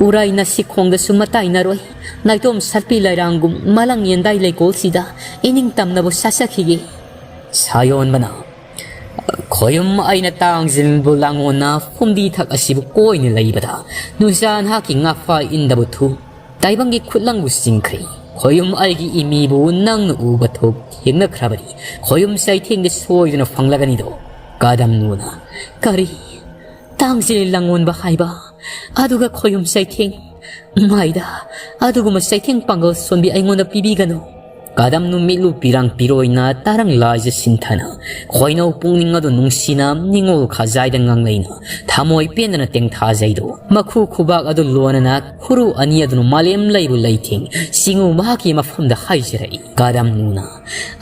ꯎꯔꯥꯏ ꯅꯁꯤꯈꯣꯡꯗꯁꯨ ꯃꯇꯥꯏꯅꯔꯣꯏ꯫ ꯅꯥꯏꯇꯣꯝ ꯁꯥꯠꯄꯤ ꯂꯩꯔꯥꯡꯒꯨꯝ ꯃꯂꯪ ꯌꯦꯟꯗꯥꯏ ꯂꯩꯀꯣꯜꯁꯤꯗ ꯏꯅꯤꯡ ꯇꯝꯅꯕꯨ ꯁꯥꯖꯈꯤꯒꯦ꯫ ꯁꯥꯌꯣꯟꯕꯅ, ꯈꯣꯌꯨꯝ ꯑꯩꯅ ꯇꯥꯡꯖꯤꯟꯕꯨ ꯂꯥꯡꯉꯣꯟꯅ ꯐꯨꯝꯗꯤ ꯊꯛ ꯑꯁꯤꯕꯨ ꯀꯣꯏꯅ ꯂꯩꯕꯗ, ꯅꯨꯡꯖꯥ ꯅꯍꯥꯛꯀꯤ ꯉꯥꯛꯐꯥ ꯏꯟꯗꯕ ꯊꯨ, ꯇꯥꯏꯕꯪꯒꯤ ꯈꯨꯠꯂꯪꯕꯨ ꯆꯤꯡꯈ꯭ꯔꯦ꯫ ꯈꯣꯌꯨꯝ ꯑꯩꯒꯤ ꯏꯃꯤꯕꯨ ꯅꯪꯅ ꯎꯕ ꯊꯣꯛ ꯊꯦꯡꯅꯈ꯭ꯔꯕꯗꯤ, ꯈꯣꯌꯨꯝ ꯆꯩꯊꯦꯡꯗꯤ ꯁꯣꯏꯗꯅ ꯐꯪꯂꯒꯅꯤꯗꯣ꯫ ꯀꯗꯝ ꯅꯨꯅ, ꯀꯔꯤ? ꯇꯥꯡꯖꯤꯜ ꯂꯥꯡꯉꯣꯟꯕ ꯍꯥꯏꯕ, ꯑꯗꯨꯒ ꯈꯣꯌꯨꯝ ꯆꯩꯊꯦꯡ꯫ ꯃꯥꯏꯗ, ꯑꯗꯨꯒꯨꯝꯕ ꯆꯩꯊꯦꯡ ꯄꯥꯡꯒꯜ ꯁꯣꯟꯕꯤ ꯑꯩꯉꯣꯟꯗ ꯄꯤꯕꯤꯒꯅꯨ꯫ ꯀꯗꯝ ꯅꯨꯃꯤꯠꯂꯨ ꯄꯤꯔꯥꯡ ꯄꯤꯔꯣꯏꯅ ꯇꯥꯔꯪ ꯂꯥꯏꯖ ꯁꯤꯟꯊꯅ, ꯈꯣꯏꯅꯧ ꯄꯨꯛꯅꯤꯡ ꯑꯗꯨ ꯅꯨꯡꯁꯤꯅ ꯅꯤꯡꯉꯣꯜ ꯈꯖꯥꯏꯗ ꯉꯥꯡꯂꯩꯅ, ꯊꯃꯣꯏ ꯄꯦꯟꯗꯅ ꯇꯦꯡꯊꯥꯖꯩꯗꯣ꯫ ꯃꯈꯨ ꯈꯨꯕꯥꯛ ꯑꯗꯨ ꯂꯣꯟꯅꯅ ꯈꯨꯔꯨ ꯑꯅꯤ ꯑꯗꯨꯅ ꯃꯥꯂꯦꯝ ꯂꯩꯕꯨ ꯂꯩꯊꯦꯡ ꯆꯤꯡꯉꯨ ꯃꯍꯥꯛꯀꯤ ꯃꯐꯝꯗ ꯍꯥꯏꯖꯔꯛꯏ꯫ ꯀꯗꯝ ꯅꯨꯅ,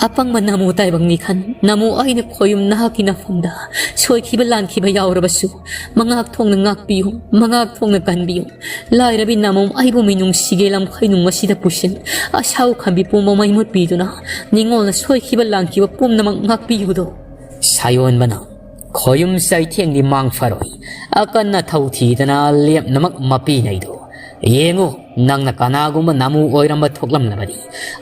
ꯑꯄꯪꯕ ꯅꯃꯨ ꯇꯥꯏꯕꯪꯅꯤ ꯈꯟ, ꯅꯃꯨ ꯑꯩꯅ ꯈꯣꯌꯨꯝ ꯅꯍꯥꯛꯀꯤ ꯅꯐꯝꯗ ꯁꯣꯏꯈꯤꯕ ꯂꯥꯟꯈꯤꯕ ꯌꯥꯎꯔꯕꯁꯨ, ꯃꯉꯥꯛ ꯊꯣꯡꯅ ꯉꯥꯛꯄꯤꯌꯨ, ꯃꯉꯥꯛ ꯊꯣꯡꯅ ꯀꯟꯕꯤꯌꯨ꯫ ꯂꯥꯏꯔꯕꯤ ꯅꯃꯨ ꯑꯩꯕꯨ ꯃꯤꯅꯨꯡꯁꯤꯒꯤ ꯂꯝꯈꯩꯅꯨꯡ ꯑꯁꯤꯗ ꯄꯨꯁꯤꯟ, ꯑꯁꯥꯎ ꯈꯝꯕꯤ ꯄꯨꯝꯕ ꯃꯩ ꯃꯨꯠꯄꯤꯗꯨꯅ, ꯅꯤꯡꯉꯣꯜꯅ ꯁꯣꯏꯈꯤꯕ ꯂꯥꯟꯈꯤꯕ ꯄꯨꯝꯅꯃꯛ ꯉꯥꯛꯄꯤꯌꯨꯗꯣ꯫ ꯁꯥꯌꯣꯟꯕꯅ, ꯈꯣꯌꯨꯝ ꯆꯩꯊꯦꯡꯗꯤ ꯃꯥꯡ ꯐꯔꯣꯏ, ꯑꯀꯟꯅ ꯊꯧ ꯊꯤꯗꯅ ꯂꯦꯞꯅꯃꯛ ꯃꯄꯤ ꯅꯩꯗꯣ꯫ ꯌꯦꯡꯉꯨ, ꯅꯪꯅ ꯀꯅꯥꯒꯨꯝꯕ ꯅꯃꯨ ꯑꯣꯏꯔꯝꯕ ꯊꯣꯛꯂꯝꯂꯕꯗꯤ,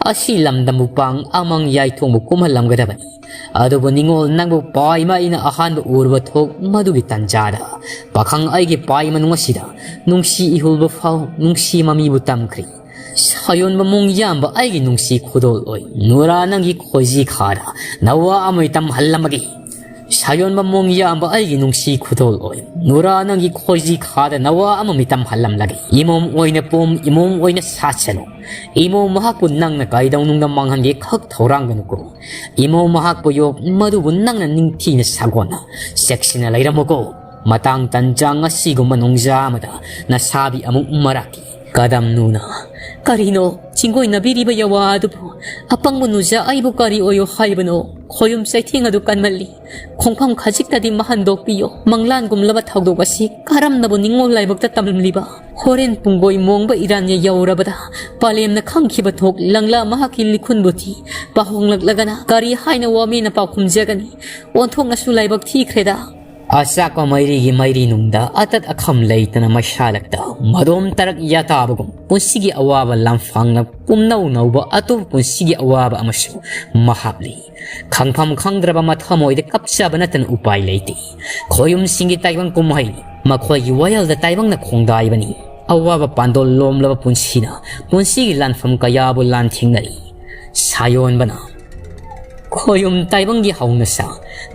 ꯑꯁꯤ ꯂꯝꯗꯝꯕꯨ ꯄꯥꯡ ꯑꯃꯪ ꯌꯥꯏꯊꯣꯡꯕ ꯀꯨꯝꯍꯜꯂꯝꯒꯗꯕꯅꯤ꯫ ꯑꯗꯨꯕꯨ ꯅꯤꯡꯉꯣꯜ ꯅꯪꯕꯨ ꯄꯥꯏꯃ ꯑꯩꯅ ꯑꯍꯥꯟꯕ ꯎꯔꯨꯕ ꯊꯣꯛ ꯃꯗꯨꯒꯤ ꯇꯟꯖꯥꯗ ꯄꯥꯈꯪ ꯑꯩꯒꯤ ꯄꯥꯏ ꯃꯅꯨꯡ ꯑꯁꯤꯗ ꯅꯨꯡꯁꯤ ꯏꯍꯨꯜꯕ ꯐꯥꯎ ꯅꯨꯡꯁꯤ ꯃꯃꯤꯕꯨ ꯇꯝꯈ꯭ꯔꯤ꯫ ꯁꯥꯌꯣꯟꯕ ꯃꯨꯡ ꯌꯥꯝꯕ ꯑꯩꯒꯤ ꯅꯨꯡꯁꯤ ꯈꯨꯗꯣꯜ ꯑꯣꯏ, ꯅꯨꯔꯥ ꯅꯪꯒꯤ ꯈꯣꯏꯖꯤ ꯈꯥꯗ ꯅꯋꯥ ꯑꯃ ꯇꯝꯍꯜꯂꯝꯃꯒꯦ꯫ ꯁꯥꯌꯣꯟꯕ ꯃꯣꯡ ꯌꯥꯝꯕ ꯑꯩꯒꯤ ꯅꯨꯡꯁꯤ ꯈꯨꯗꯣꯜ ꯑꯣꯏ, ꯅꯨꯔꯥ ꯅꯪꯒꯤ ꯈꯣꯏꯖꯤ ꯈꯥꯗ ꯅꯋꯥ ꯑꯃ ꯃꯤꯇꯝ ꯍꯜꯂꯝꯂꯒꯦ꯫ ꯏꯃꯣꯝ ꯑꯣꯏꯅ ꯄꯣꯝ, ꯏꯃꯣꯝ ꯑꯣꯏꯅ ꯁꯥꯠꯁꯅꯨ꯫ ꯏꯃꯣꯝ ꯃꯍꯥꯛꯄꯨ ꯅꯪꯅ ꯀꯩꯗꯧꯅꯨꯡꯗ ꯃꯥꯡꯍꯟꯒꯦ ꯈꯛ ꯊꯧꯔꯥꯡꯒꯅꯨꯀꯣ꯫ ꯏꯃꯣꯝ ꯃꯍꯥꯛꯄꯨ ꯌꯣꯛ, ꯃꯗꯨꯕꯨ ꯅꯪꯅ ꯅꯤꯡꯊꯤꯅ ꯁꯥꯒꯣꯟꯅ ꯆꯦꯛꯁꯤꯟꯅ ꯂꯩꯔꯝꯃꯨꯀꯣ꯫ ꯃꯇꯥꯡ ꯇꯟꯖꯥ ꯑꯁꯤꯒꯨꯝꯕ ꯅꯣꯡꯖꯥ ꯑꯃꯗ ꯅꯁꯥꯕꯤ ꯑꯃꯨꯛ ꯃꯔꯛꯀꯤ꯫ ꯀꯗꯝ ꯅꯨꯅ, ꯀꯔꯤꯅꯣ ꯆꯤꯡꯒꯣꯏꯅꯕꯤꯔꯤꯕ ꯌꯥꯋꯥ ꯑꯗꯨꯕꯨ? ꯑꯄꯪꯕ ꯅꯨꯖꯥ ꯑꯩꯕꯨ ꯀꯔꯤ ꯑꯣꯏꯌꯣ ꯍꯥꯏꯕꯅꯣ? ꯈꯣꯌꯨꯝ ꯆꯩꯊꯦꯡ ꯑꯗꯨ ꯀꯟꯃꯜꯂꯤ꯫ ꯈꯣꯡꯐꯝ ꯈꯖꯤꯛꯇꯗꯤ ꯃꯍꯟꯗꯣꯛꯄꯤꯌꯣ꯫ ꯃꯪꯂꯥꯟꯒꯨꯝꯂꯕ ꯊꯧꯗꯣꯛ ꯑꯁꯤ ꯀꯔꯝꯅꯕꯨ ꯅꯤꯡꯉꯣꯜ ꯂꯥꯏꯕꯛꯇ ꯇꯝꯂꯝꯂꯤꯕ? ꯍꯣꯔꯦꯟ ꯄꯨꯡꯒꯣꯏ ꯃꯣꯡꯕ ꯏꯔꯥꯟꯌꯥ ꯌꯧꯔꯕꯗ ꯄꯥꯂꯦꯝꯅ ꯈꯪꯈꯤꯕ ꯊꯣꯛ ꯂꯪꯂꯥ ꯃꯍꯥꯛꯀꯤ ꯂꯤꯈꯨꯟꯕꯨ ꯊꯤ ꯄꯥꯍꯣꯡꯂꯛꯂꯒꯅ ꯀꯔꯤ ꯍꯥꯏꯅ ꯋꯥꯃꯦꯅ ꯄꯥꯎꯈꯨꯝꯖꯒꯅꯤ? ꯑꯣꯟꯊꯣꯛꯅꯁꯨ ꯂꯥꯏꯕꯛ ꯊꯤꯈ꯭ꯔꯦꯗ꯫ ꯑꯆꯥꯛꯄ ꯃꯩꯔꯤꯒꯤ ꯃꯩꯔꯤ ꯅꯨꯡꯗ ꯑꯇꯠ ꯑꯈꯝ ꯂꯩꯇꯅ ꯃꯩꯁꯥꯂꯛꯇ ꯃꯗꯣꯝ ꯇꯔꯛ ꯌꯥꯇꯥꯕꯒꯨꯝ ꯄꯨꯟꯁꯤꯒꯤ ꯑꯋꯥꯕ ꯂꯝꯐꯥꯡꯅ ꯄꯨꯝꯅꯧ ꯅꯧꯕ ꯑꯇꯣꯞꯄ ꯄꯨꯟꯁꯤꯒꯤ ꯑꯋꯥꯕ ꯑꯃꯁꯨ ꯃꯍꯥꯞꯂꯤ꯫ ꯈꯪꯐꯝ ꯈꯪꯗ꯭ꯔꯕ ꯃꯊꯃꯣꯏꯗ ꯀꯞꯆꯕ ꯅꯠꯇꯅ ꯎꯄꯥꯏ ꯂꯩꯇꯦ꯫ ꯈꯣꯌꯨꯝꯁꯤꯡꯒꯤ ꯇꯥꯏꯕꯪ ꯀꯨꯝꯍꯩ, ꯃꯈꯣꯏꯒꯤ ꯋꯥꯌꯦꯜꯗ ꯇꯥꯏꯕꯪꯅ ꯈꯣꯡꯗꯥꯏꯕꯅꯤ꯫ ꯑꯋꯥꯕ ꯄꯥꯟꯗꯣꯜ ꯂꯣꯝꯂꯕ ꯄꯨꯟꯁꯤꯅ ꯄꯨꯟꯁꯤꯒꯤ ꯂꯥꯟꯐꯝ ꯀꯌꯥꯕꯨ ꯂꯥꯟꯊꯦꯡꯅꯔꯤ꯫ ꯁꯥꯌꯣꯟꯕꯅ, ꯈꯣꯌꯨꯝ ꯇꯥꯏꯕꯪꯒꯤ ꯍꯧꯅꯁꯥ,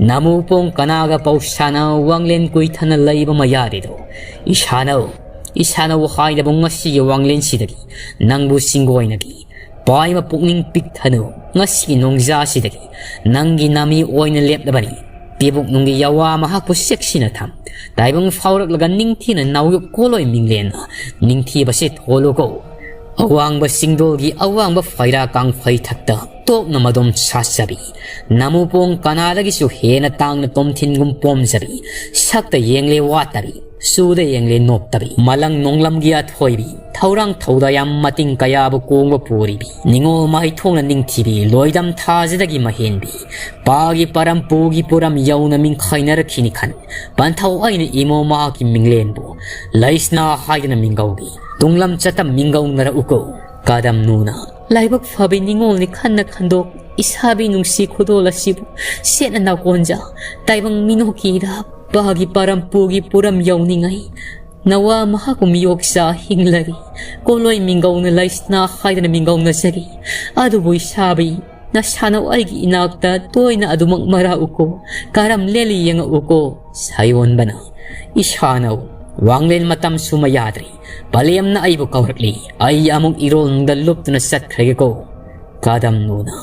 ꯅꯃꯨꯄꯣꯡ ꯀꯅꯥꯒ ꯄꯧꯁꯥꯅ ꯋꯥꯡꯂꯦꯟ ꯀꯨꯏꯊꯅ ꯂꯩꯕ ꯃꯌꯥꯔꯤꯗꯣ, ꯏꯁꯥꯅ, ꯏꯁꯥꯅ ꯍꯥꯏꯗꯕ ꯉꯁꯤꯒꯤ ꯋꯥꯡꯂꯦꯟꯁꯤꯗꯒꯤ ꯅꯪꯕꯨ ꯁꯤꯡꯒꯣꯏꯅꯒꯤ ꯄꯥꯏꯕ ꯄꯨꯛꯅꯤꯡ ꯄꯤꯛꯊꯅꯨ꯫ ꯉꯁꯤꯒꯤ ꯅꯣꯡꯖꯥꯁꯤꯗꯒꯤ ꯅꯪꯒꯤ ꯅꯥꯃꯤ ꯑꯣꯏꯅ ꯂꯦꯞꯂꯕꯅꯤ꯫ ꯄꯤꯕꯨꯛ ꯅꯨꯡꯒꯤ ꯌꯥꯋꯥ ꯃꯍꯥꯛꯄꯨ ꯆꯦꯛꯁꯤꯟꯅ ꯊꯝ꯫ ꯇꯥꯏꯕꯪ ꯐꯥꯎꯔꯛꯂꯒ ꯅꯤꯡꯊꯤꯅ ꯅꯥꯎꯌꯨꯞ ꯀꯣꯂꯣꯏ ꯃꯤꯡꯂꯦꯟꯅ ꯅꯤꯡꯊꯤꯕꯁꯦ ꯊꯣꯜꯂꯨꯀꯣ꯫ ꯑꯋꯥꯡꯕ ꯆꯤꯡꯗꯣꯜꯒꯤ ꯑꯋꯥꯡꯕ ꯐꯩꯔꯥ ꯀꯥꯡꯐꯩ ꯊꯛꯇ ꯇꯣꯛꯅ ꯃꯗꯣꯝ ꯁꯥꯠꯆꯕꯤ, ꯅꯃꯨꯄꯣꯡ ꯀꯅꯥꯗꯒꯤꯁꯨ ꯍꯦꯟꯅ ꯇꯥꯡꯅ ꯇꯣꯝꯊꯤꯟꯒꯨꯝ ꯄꯣꯝꯖꯕꯤ, ꯁꯛꯇ ꯌꯦꯡꯂꯦ ꯋꯥꯠꯇꯕꯤ, ꯆꯨꯗ ꯌꯦꯡꯂꯦ ꯅꯣꯞꯇꯕꯤ, ꯃꯂꯪ ꯅꯣꯡꯂꯝꯒꯤ ꯑꯊꯣꯏꯕꯤ, ꯊꯧꯔꯥꯡ ꯊꯧꯗꯥ ꯌꯥꯝ ꯃꯇꯤꯡ ꯀꯌꯥꯕꯨ ꯀꯣꯡꯕ ꯄꯨꯔꯤꯕꯤ, ꯅꯤꯉꯣꯜ ꯃꯥꯏꯊꯣꯡꯅ ꯅꯤꯡꯊꯤꯕꯤ, ꯂꯣꯏꯗꯝ ꯊꯥꯖꯗꯒꯤ ꯃꯍꯦꯟꯕꯤ, ꯄꯥꯒꯤ ꯄꯔꯝ ꯄꯨꯒꯤ ꯄꯨꯔꯝ ꯌꯧꯅ ꯃꯤꯡꯈꯥꯏꯅꯔꯛꯈꯤꯅꯤ ꯈꯟ, ꯄꯟꯊꯧ ꯑꯩꯅ ꯏꯃꯣ ꯃꯍꯥꯛꯀꯤ ꯃꯤꯡꯂꯦꯟꯕꯨ ꯂꯩꯁꯅꯥ ꯍꯥꯏꯗꯅ ꯃꯤꯡꯒꯧꯒꯤ, ꯇꯨꯡꯂꯝ ꯆꯠꯇꯝ ꯃꯤꯡꯒꯧꯅꯔꯛꯎꯀꯣ꯫ ꯀꯗꯝ ꯅꯨꯅ, ꯂꯥꯏꯕꯛ ꯐꯕꯤ ꯅꯤꯉꯣꯜꯅꯤ ꯈꯟꯅ ꯈꯟꯗꯣꯛ, ꯏꯁꯥꯕꯤ ꯅꯨꯡꯁꯤ ꯈꯨꯗꯣꯜ ꯑꯁꯤꯕꯨ ꯁꯦꯠꯅ ꯅꯥꯀꯣꯟꯖ, ꯇꯥꯏꯕꯪ ꯃꯤꯅꯣꯛꯀꯤ ꯏꯔꯥꯞ, ꯄꯥꯒꯤ ꯄꯥꯔꯝ ꯄꯨꯒꯤ ꯄꯨꯔꯝ ꯌꯧꯅꯤꯡꯉꯩ꯫ ꯅꯋꯥ ꯃꯍꯥꯛꯄꯨ ꯃꯤꯌꯣꯛꯆ ꯍꯤꯡꯂꯔꯤ꯫ ꯀꯣꯂꯣꯏ ꯃꯤꯡꯒꯧꯅ ꯂꯩꯁꯅꯥ ꯍꯥꯏꯗꯅ ꯃꯤꯡꯒꯧꯅꯖꯔꯤ꯫ ꯑꯗꯨꯕꯨ ꯏꯁꯥꯕꯤ, ꯅꯁꯥꯅꯧ ꯑꯩꯒꯤ ꯏꯅꯥꯛꯇ ꯇꯣꯏꯅ ꯑꯗꯨꯃꯛ ꯃꯔꯥꯛꯎꯀꯣ, ꯀꯔꯝ ꯂꯦꯜꯂꯤ ꯌꯦꯡꯉꯛꯎꯀꯣ꯫ ꯁꯥꯌꯣꯟꯕꯅ, ꯏꯁꯥꯅꯧ, ꯋꯥꯡꯂꯦꯟ ꯃꯇꯝꯁꯨ ꯃꯌꯥꯗ꯭ꯔꯤ, ꯄꯂꯦꯝꯅ ꯑꯩꯕꯨ ꯀꯧꯔꯛꯂꯤ, ꯑꯩ ꯑꯃꯨꯛ ꯏꯔꯣꯜꯅꯨꯡꯗ ꯂꯨꯞꯇꯨꯅ ꯆꯠꯈ꯭ꯔꯒꯦꯀꯣ꯫ ꯀꯗꯝꯅꯨꯅ,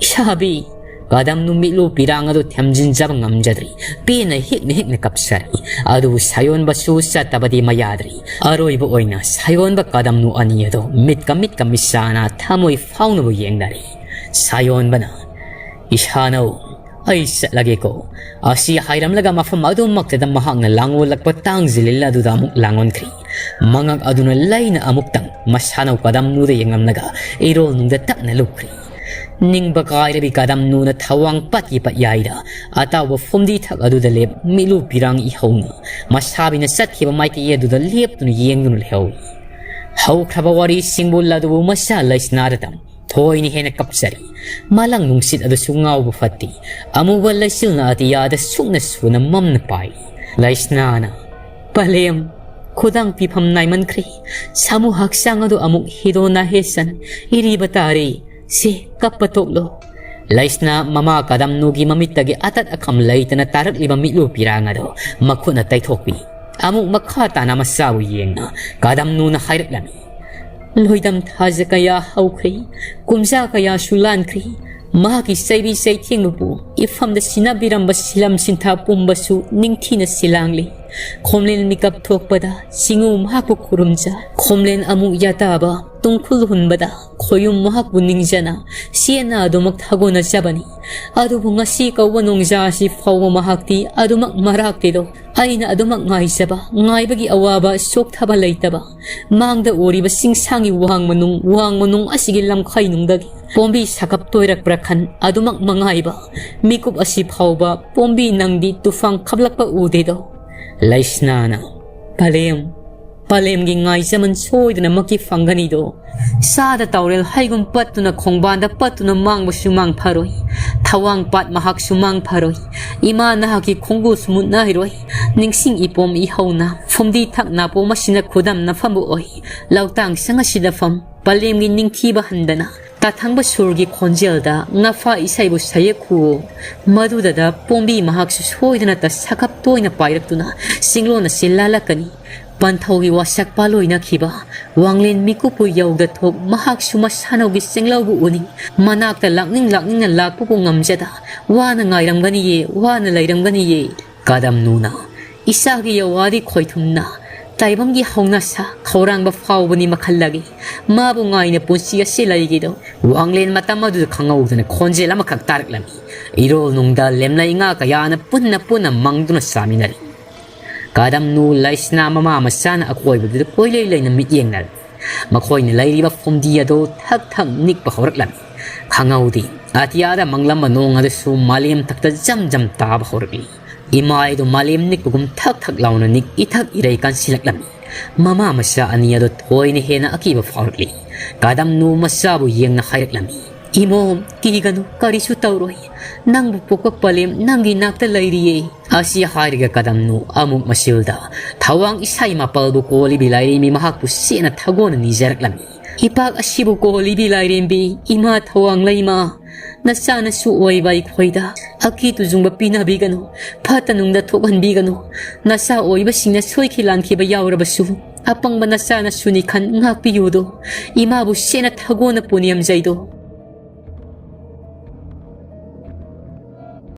ꯏꯁꯥꯕꯤ꯫ ꯀꯗꯝꯅꯨ ꯃꯤꯠꯂꯨ ꯄꯤꯔꯥꯡ ꯑꯗꯨ ꯊꯦꯝꯖꯤꯟꯖꯕ ꯉꯝꯖꯗ꯭ꯔꯤ, ꯄꯦꯟꯅ ꯍꯤꯛꯅ ꯍꯤꯛꯅ ꯀꯞꯆꯔꯤ꯫ ꯑꯗꯨꯕꯨ ꯁꯥꯌꯣꯟꯕꯁꯨ ꯆꯠꯇꯕꯗꯤ ꯃꯌꯥꯗ꯭ꯔꯤ꯫ ꯑꯔꯣꯏꯕ ꯑꯣꯏꯅ ꯁꯥꯌꯣꯟꯕ ꯀꯗꯝꯅꯨ ꯑꯅꯤ ꯑꯗꯨ ꯃꯤꯠꯀ ꯃꯤꯠꯀ ꯃꯤꯠꯆꯥꯅ ꯊꯃꯣꯏ ꯐꯥꯎꯅꯕ ꯌꯦꯡꯅꯔꯤ꯫ ꯁꯥꯌꯣꯟꯕꯅ, ꯏꯁꯥꯅꯧ, ꯑꯩ ꯆꯠꯂꯒꯦꯀꯣ꯫ ꯑꯁꯤ ꯍꯥꯏꯔꯝꯂꯒ ꯃꯐꯝ ꯑꯗꯨꯃꯛꯇꯗ ꯃꯍꯥꯛꯅ ꯂꯥꯡꯑꯣꯜꯂꯛꯄ ꯇꯥꯡꯖꯤꯜꯂꯤꯜ ꯑꯗꯨꯗ ꯑꯃꯨꯛ ꯂꯥꯡꯑꯣꯟꯈ꯭ꯔꯤ꯫ ꯃꯉꯛ ꯑꯗꯨꯅ ꯂꯩꯅ ꯑꯃꯨꯛꯇꯪ ꯃꯁꯥꯅꯧ ꯀꯗꯝꯅꯨꯗ ꯌꯦꯡꯂꯝꯂꯒ ꯏꯔꯣꯜꯅꯨꯡꯗ ꯇꯞꯅ ꯂꯨꯞꯈ꯭ꯔꯤ꯫ ꯅꯤꯡꯕ ꯀꯥꯏꯔꯕꯤ ꯀꯗꯝꯅꯨꯅ ꯊꯋꯥꯡ ꯄꯠꯀꯤ ꯄꯠꯌꯥꯏꯗ ꯑꯇꯥꯎꯕ ꯐꯨꯝꯗꯤ ꯊꯛ ꯑꯗꯨꯗ ꯂꯦꯞ ꯃꯤꯠꯂꯨ ꯄꯤꯔꯥꯡ ꯏꯍꯧꯅ ꯃꯁꯥꯕꯤꯅ ꯆꯠꯈꯤꯕ ꯃꯥꯏꯀꯩ ꯑꯗꯨꯗ ꯂꯦꯞꯇꯨꯅ ꯌꯦꯡꯗꯨꯅ ꯂꯩꯍꯧꯏ꯫ ꯍꯧꯈ꯭ꯔꯕ ꯋꯥꯔꯤꯁꯤꯡꯕꯨ ꯂꯗꯨꯕꯨ ꯃꯆꯥ ꯂꯩꯁꯅꯥꯗ ꯇꯝ ꯊꯣꯏꯅ ꯍꯦꯟꯅ ꯀꯞꯆꯔꯤ꯫ ꯃꯥꯂꯪ ꯅꯨꯡꯁꯤꯠ ꯑꯗꯨꯁꯨ ꯉꯥꯎꯕ ꯐꯠꯇꯦ꯫ ꯑꯃꯨꯕ ꯂꯩꯆꯤꯜꯅ ꯑꯇꯤꯌꯥꯗ ꯁꯨꯛꯅ ꯁꯨꯅ ꯃꯝꯅ ꯄꯥꯏ꯫ ꯂꯩꯁꯅꯥꯅ, ꯄꯂꯦꯝ, ꯈꯨꯗꯥꯡ ꯄꯤꯐꯝ ꯅꯥꯏꯃꯟꯈ꯭ꯔꯦ꯫ ꯁꯥꯃꯨ ꯍꯛꯆꯥꯡ ꯑꯗꯨ ꯑꯃꯨꯛ ꯍꯤꯗꯣ ꯅꯥꯍꯦꯁꯟ ꯏꯔꯤꯕ ꯇꯥꯔꯦ꯫ ꯁꯦ, ꯀꯞꯄ ꯇꯣꯛꯂꯣ꯫ ꯂꯩꯁꯅꯥ ꯃꯃꯥ ꯀꯗꯝꯅꯨꯒꯤ ꯃꯃꯤꯠꯇꯒꯤ ꯑꯇꯠ ꯑꯈꯝ ꯂꯩꯇꯅ ꯇꯥꯔꯛꯂꯤꯕ ꯃꯤꯠꯂꯨ ꯄꯤꯔꯥꯡ ꯑꯗꯨ ꯃꯈꯨꯠꯅ ꯇꯩꯊꯣꯛꯄꯤ꯫ ꯑꯃꯨꯛ ꯃꯈꯥ ꯇꯥꯅ ꯃꯆꯥꯕꯨ ꯌꯦꯡꯅ ꯀꯗꯝꯅꯨꯅ ꯍꯥꯏꯔꯛꯂꯝꯃꯤ꯫ ꯂꯣꯏꯗꯝ ꯊꯥꯖ ꯀꯌꯥ ꯍꯧꯈ꯭ꯔꯦ, ꯀꯨꯝꯖꯥ ꯀꯌꯥꯁꯨ ꯂꯥꯟꯈ꯭ꯔꯦ꯫ ꯃꯍꯥꯛꯀꯤ ꯆꯩꯕꯤ ꯆꯩꯊꯦꯡꯕꯕꯨ ꯏꯐꯝꯗ ꯁꯤꯟꯅꯕꯤꯔꯝꯕ ꯁꯤꯂꯝ ꯁꯤꯟꯊꯥ ꯄꯨꯝꯕꯁꯨ ꯅꯤꯡꯊꯤꯅ ꯁꯤꯂꯥꯡꯂꯤ꯫ ꯈꯣꯝꯂꯦꯟ ꯃꯤꯀꯞ ꯊꯣꯛꯄꯗ ꯆꯤꯡꯉꯨ ꯃꯍꯥꯛꯄꯨ ꯈꯨꯔꯨꯝꯖ꯫ ꯈꯣꯝꯂꯦꯟ ꯑꯃꯨꯛ ꯌꯥꯇꯥꯕ ꯇꯨꯡꯈꯨꯜ ꯍꯨꯟꯕꯗ ꯈꯣꯌꯨꯝ ꯃꯍꯥꯛꯄꯨ ꯅꯤꯡꯖꯅ ꯆꯦꯟꯅ ꯑꯗꯨꯃꯛ ꯊꯥꯒꯣꯟꯅꯖꯕꯅꯤ꯫ ꯑꯗꯨꯕꯨ ꯉꯁꯤ ꯀꯧꯕ ꯅꯣꯡꯖꯥ ꯑꯁꯤ ꯐꯥꯎꯕ ꯃꯍꯥꯛꯇꯤ ꯑꯗꯨꯃꯛ ꯃꯔꯥꯛꯇꯤꯗꯣ꯫ ꯑꯩꯅ ꯑꯗꯨꯃꯛ ꯉꯥꯏꯖꯕ, ꯉꯥꯏꯕꯒꯤ ꯑꯋꯥꯕ ꯁꯣꯛꯊꯕ ꯂꯩꯇꯕ, ꯃꯥꯡꯗ ꯎꯔꯤꯕ ꯆꯤꯡꯁꯥꯡꯒꯤ ꯋꯥꯡꯃ ꯅꯨꯡ, ꯋꯥꯡꯃ ꯅꯨꯡ ꯑꯁꯤꯒꯤ ꯂꯝꯈꯩ ꯅꯨꯡꯗꯒꯤ ꯄꯣꯝꯕꯤ ꯁꯥꯀꯞ ꯇꯣꯏꯔꯛꯄ꯭ꯔꯥ ꯈꯟ ꯑꯗꯨꯃꯛ ꯃꯉꯥꯏꯕ ꯃꯤꯀꯨꯞ ꯑꯁꯤ ꯐꯥꯎꯕ ꯄꯣꯝꯕꯤ ꯅꯪꯗꯤ ꯇꯨꯐꯥꯡ ꯈꯞꯂꯛꯄ ꯎꯗꯦꯗꯣ꯫ ꯂꯩꯁꯅꯥꯅ, ꯄꯂꯦꯝ, ꯄꯂꯦꯝꯒꯤ ꯉꯥꯏꯖꯃꯟ ꯁꯣꯏꯗꯅꯃꯛꯀꯤ ꯐꯪꯒꯅꯤꯗꯣ꯫ ꯆꯥꯗ ꯇꯥꯎꯔꯦꯜ ꯍꯩꯒꯨꯝ ꯄꯠꯇꯨꯅ ꯈꯣꯡꯕꯥꯟꯗ ꯄꯠꯇꯨꯅ ꯃꯥꯡꯕꯁꯨ ꯃꯥꯡ ꯐꯔꯣꯏ꯫ ꯊꯋꯥꯡ ꯄꯥꯠ ꯃꯍꯥꯛꯁꯨ ꯃꯥꯡ ꯐꯔꯣꯏ꯫ ꯏꯃꯥ ꯅꯍꯥꯛꯀꯤ ꯈꯣꯡꯒꯨꯜꯁꯨ ꯃꯨꯠꯅꯔꯣꯏ꯫ ꯅꯤꯡꯁꯤꯡ ꯏꯄꯣꯝ ꯏꯍꯧꯅ ꯐꯨꯝꯗꯤ ꯊꯛ ꯅꯥꯄꯣꯝ ꯑꯁꯤꯅ ꯈꯨꯗꯝꯅ ꯐꯝꯕ ꯑꯣꯏ꯫ ꯂꯧꯇꯥꯡ ꯁꯪ ꯑꯁꯤꯗ ꯐꯝ ꯄꯂꯦꯝꯒꯤ ꯅꯤꯡꯊꯤꯕ ꯍꯟꯗꯅ ꯑꯊꯪꯕ ꯁꯨꯔꯒꯤ ꯈꯣꯟꯖꯦꯜꯗ ꯉꯐꯥ ꯏꯁꯩꯕꯨ ꯁꯩꯌꯦꯛ ꯈꯨꯑꯣ꯫ ꯃꯗꯨꯗꯗ ꯄꯣꯝꯕꯤ ꯃꯍꯥꯛꯁꯨ ꯁꯣꯏꯗꯅꯇ ꯁꯥꯈꯞ ꯇꯣꯏꯅ ꯄꯥꯏꯔꯛꯇꯨꯅ ꯆꯤꯡꯂꯣꯟ ꯑꯁꯤ ꯂꯥꯜꯂꯛꯀꯅꯤ꯫ ꯄꯟꯊꯧꯒꯤ ꯋꯥꯁꯛꯄ ꯂꯣꯏꯅꯈꯤꯕ ꯋꯥꯡꯂꯦꯟ ꯃꯤꯀꯨꯞꯄꯨ ꯌꯧꯗ ꯊꯣꯛ ꯃꯍꯥꯛꯁꯨ ꯃꯁꯥꯅꯧꯒꯤ ꯆꯦꯡꯂꯧꯕꯨ ꯎꯅꯤꯡ꯫ ꯃꯅꯥꯛꯇ ꯂꯥꯛꯅꯤꯡ ꯂꯥꯛꯅꯤꯡꯅ ꯂꯥꯛꯄꯕꯨ ꯉꯝꯖꯗ ꯋꯥꯅ ꯉꯥꯏꯔꯝꯒꯅꯤꯌꯦ, ꯋꯥꯅ ꯂꯩꯔꯝꯒꯅꯤꯌꯦ꯫ ꯀꯗꯝꯅꯨꯅ ꯏꯆꯥꯒꯤ ꯌꯧꯋꯥꯗꯤ ꯈꯣꯏꯊꯨꯝꯅ ꯇꯥꯏꯕꯪꯒꯤ ꯍꯧꯅꯁꯥ ꯈꯧꯔꯥꯡꯕ ꯐꯥꯎꯕꯅꯤ ꯃꯈꯜꯂꯒꯤ꯫ ꯃꯥꯕꯨ ꯉꯥꯏꯅ ꯄꯨꯟꯁꯤ ꯑꯁꯤ ꯂꯩꯒꯦꯗꯣ꯫ ꯋꯥꯡꯂꯦꯟ ꯃꯇꯝ ꯑꯗꯨꯗ ꯈꯪꯍꯧꯗꯅ ꯈꯣꯟꯖꯦꯜ ꯑꯃꯈꯛ ꯇꯥꯔꯛꯂꯝꯃꯤ꯫ ꯏꯔꯣꯜ ꯅꯨꯡꯗ ꯂꯦꯝꯂꯩ ꯉꯥ ꯀꯌꯥꯅ ꯄꯨꯟꯅ ꯄꯨꯟꯅ ꯃꯪꯗꯨꯅ ꯆꯥꯃꯤꯟꯅꯔꯤ꯫ ꯀꯗꯝꯅꯨ ꯂꯩꯁꯅꯥ ꯃꯃꯥ ꯃꯆꯥꯅ ꯑꯀꯣꯏꯕꯗꯨꯗ ꯀꯣꯏꯂꯩ ꯂꯩꯅ ꯃꯤꯠꯌꯦꯡꯅꯔꯤ꯫ ꯃꯈꯣꯏꯅ ꯂꯩꯔꯤꯕ ꯐꯨꯝꯗꯤ ꯑꯗꯨ ꯊꯛ ꯊꯛ ꯅꯤꯛꯄ ꯍꯧꯔꯛꯂꯝꯃꯤ꯫ ꯈꯪꯍꯧꯗꯦ, ꯑꯇꯤꯌꯥꯗ ꯃꯪꯂꯝꯕ ꯅꯣꯡ ꯑꯗꯨꯁꯨ ꯃꯥꯂꯦꯝ ꯊꯛꯇ ꯖꯝ ꯖꯝ ꯇꯥꯕ ꯍꯧꯔꯛꯂꯤ꯫ ꯏꯃꯥ ꯑꯗꯨ ꯃꯥꯂꯦꯝ ꯅꯤꯛꯄꯒꯨꯝ ꯊꯛ ꯊꯛ ꯂꯥꯎꯅ ꯅꯤꯛ ꯏꯊꯛ ꯏꯔꯩ ꯀꯟꯁꯤꯜꯂꯛꯂꯝꯃꯤ꯫ ꯃꯃꯥ ꯃꯆꯥ ꯑꯅꯤ ꯑꯗꯨ ꯊꯣꯏꯅ ꯍꯦꯟꯅ ꯑꯀꯤꯕ ꯐꯥꯎꯔꯛꯂꯤ꯫ ꯀꯗꯝꯅꯨ ꯃꯆꯥꯕꯨ ꯌꯦꯡꯅ ꯍꯥꯏꯔꯛꯂꯝꯃꯤ, "ꯏꯃꯣꯝ, ꯀꯤꯒꯅꯨ, ꯀꯔꯤꯁꯨ ꯇꯧꯔꯣꯏ꯫ ꯅꯪꯕꯨ ꯄꯣꯛꯄ ꯄꯂꯦꯝ ꯅꯪꯒꯤ ꯅꯥꯛꯇ ꯂꯩꯔꯤꯌꯦ꯫" ꯑꯁꯤ ꯍꯥꯏꯔꯒ ꯀꯗꯝꯅꯨ ꯑꯃꯨꯛ ꯃꯁꯤꯜꯗ ꯊꯋꯥꯡ ꯏꯁꯩ ꯃꯥꯄꯜꯕꯨ ꯀꯣꯜꯂꯤꯕꯤ ꯂꯥꯏꯔꯦꯝꯕꯤ ꯃꯍꯥꯛꯄꯨ ꯆꯦꯠꯅ ꯊꯥꯒꯣꯟꯅ ꯅꯤꯖꯔꯛꯂꯝꯃꯤ꯫ "ꯏꯄꯥꯛ ꯑꯁꯤꯕꯨ ꯀꯣꯜꯂꯤꯕꯤ ꯂꯥꯏꯔꯦꯝꯕꯤ, ꯏꯃꯥ ꯊꯋꯥꯡ ꯂꯩꯃ, ꯅꯆꯥꯅꯁꯨ ꯑꯣꯏꯕ ꯑꯩꯈꯣꯏꯗ ꯑꯀꯤ ꯇꯨꯖꯨꯡꯕ ꯄꯤꯅꯕꯤꯒꯅꯨ, ꯐꯠꯇ ꯅꯨꯡꯗ ꯊꯣꯛꯍꯟꯕꯤꯒꯅꯨ꯫ ꯅꯆꯥ ꯑꯣꯏꯕꯁꯤꯡꯅ ꯁꯣꯏꯈꯤ ꯂꯥꯟꯈꯤꯕ ꯌꯥꯎꯔꯕꯁꯨ, ꯑꯄꯪꯕ ꯅꯆꯥꯅꯁꯨꯅꯤ ꯈꯟ ꯉꯥꯛꯄꯤꯌꯨꯗꯣ꯫ ꯏꯃꯥꯕꯨ ꯁꯦꯠꯅ ꯊꯥꯒꯣꯟꯅ ꯄꯨꯅꯦꯝꯖꯩꯗꯣ꯫